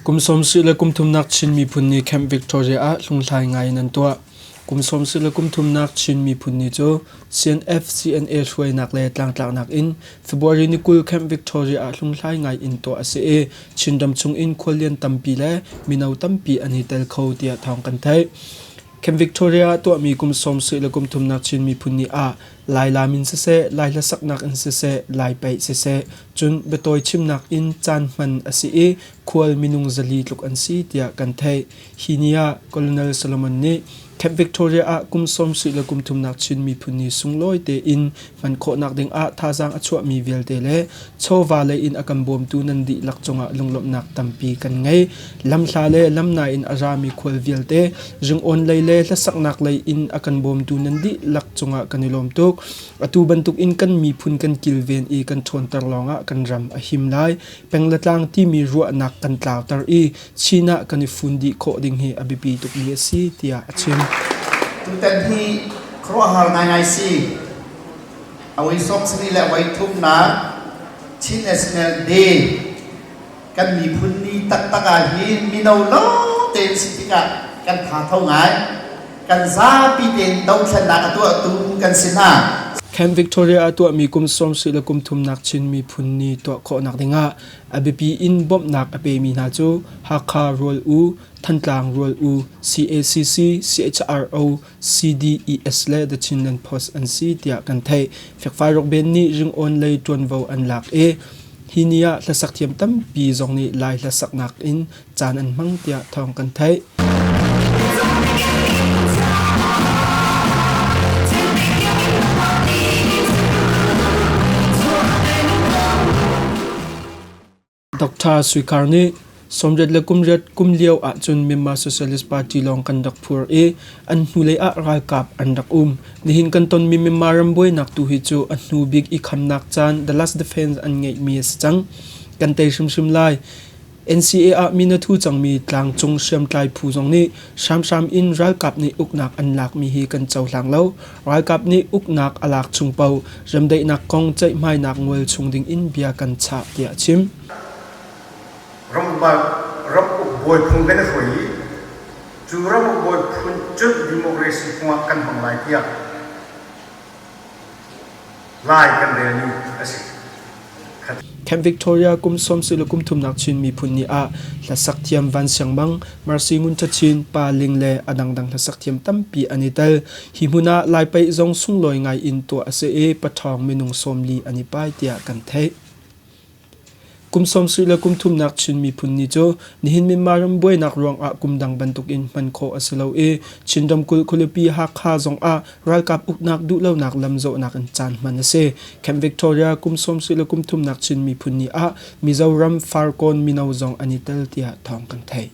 Kum sawmsarih le kum thumnak Chin Miphun Ni Camp Victoria ah hlunghlai ngai in an tuah. Kum sawmsarih le kum thumnak Chin Miphun Ni cu CNF-CNA hruainak le tlangtlaknak in February ni 20 Camp Victoria ah hlunghlai ngai in tuah a si i Chinram chung in khuallian tampi le mino tampi an i tel kho tiah thawng kan theih. Camp Victoria ah tuahmi kum sawmsarih le kum thumnak Chin Miphun Ni ah Lai laam in siseh, Lai hlasaknak in siseh, Lai paih siseh, cun biatawi chimnak in caan hman a si i khual minung 400 tluk an si tiah kan theih. Hi ni ah Colonel Solomon nih Camp Victoria ah kum sawmsarih le kum thumnak Chin miphun ni sunglawi tein hman khawhnak ding ah thazaang a chuahmi vialte le chawva lei in a kan bawmtu nan dihlak cungah lunglawmhnak tampi kan ngei. Lamhla le lamnai in a rami khual vialte ringawn lei le hlasaknak lei in a kan bawmtu nan dihlak cungah kan i lawm tuk. Atu bantuk in kan miphun kan kilven i kan ṭhawnter lawngah kan ram a him lai. Peng le tlang timi ruahnak kan tlauter i Chin ah kan i fun dih khawh ding hi a biapi tukmi a si tiah a chim. Tutan hi khuaruahhar ngaingai si. A voi 70 le a voi thumnak Chin National Day kan miphun ni taktak ah hin mino lawng tein si tikah kan tha tho ngai. Kan zapi tein dothlennak a tuahtu kan si hna. Camp Victoria ah tuahmi kum 70 le kum thumnak Chin miphun ni tuah khawhnak dingah A biapi in bawmhnak a pemi hna cu Hakha Rual U, Thantlang Rual U, CACC, CHRO, CDES le The Chinland Post an si tiah kan theih. Fikfai Rukben nih ringawn lei ṭuanvo an lak i hi ni ah hlasak thiam tampi zong nih Lai hlasaknak in caan an hmang tiah thawng kan theih. Dr. Suikar nih sawmriat le kumriat kum lio ahcun Myanmar Socialist Party lawng kan rak phur i an hnulei ah ralkap an rak um. Nihin kan tonmi Myanmar ram buainak tu hi cu a hnu bik i khamnak caan the last defense an ngeihmi a si cang. Kan tei hrimhrim lai. NCA ah min a thu cangmi tlangcung hriamtlai phu zong nih hramhram in ralkap nih uknak an lakmi hi kan cohlang lo. Ralkap nih uknak a lak chung paoh remdaihnak kong ceihmainak ngol chung ding in bia kan chah tiah a chim. Ramuk bawi phung kan i hruai i cu ramuk bawi phun cun democracy phung ah kan hmang lai tiah Lai kan relmi a si. Camp Victoria kum sawmsarih le kum thumnak Chin miphun ni ah hlasak thiam Van Siang Mang, Mercy Ngun Tha Chin, Pa Ling le a dangdang hlasak thiam tampi an i tel. Hi hmun ah Lai paih zong sunglawi ngai in tuah a si i paṭhawng minung 40 an i pai tiah kan theih. Kum 70 le kum thumnak Chin miphun ni cu nihin Myanmar ram buainak ruangah kum dang bantukin hman khawh a si lo i Chin ramkulh khualipi Hakha zongah ralkap uknak duhlonak lamzawhnak in caan hman a si. Camp Victoria kum 70 le kum thumnak Chin miphun ni ah Mizoram Farkawn mino zong an i tel tiah thawng kan theih.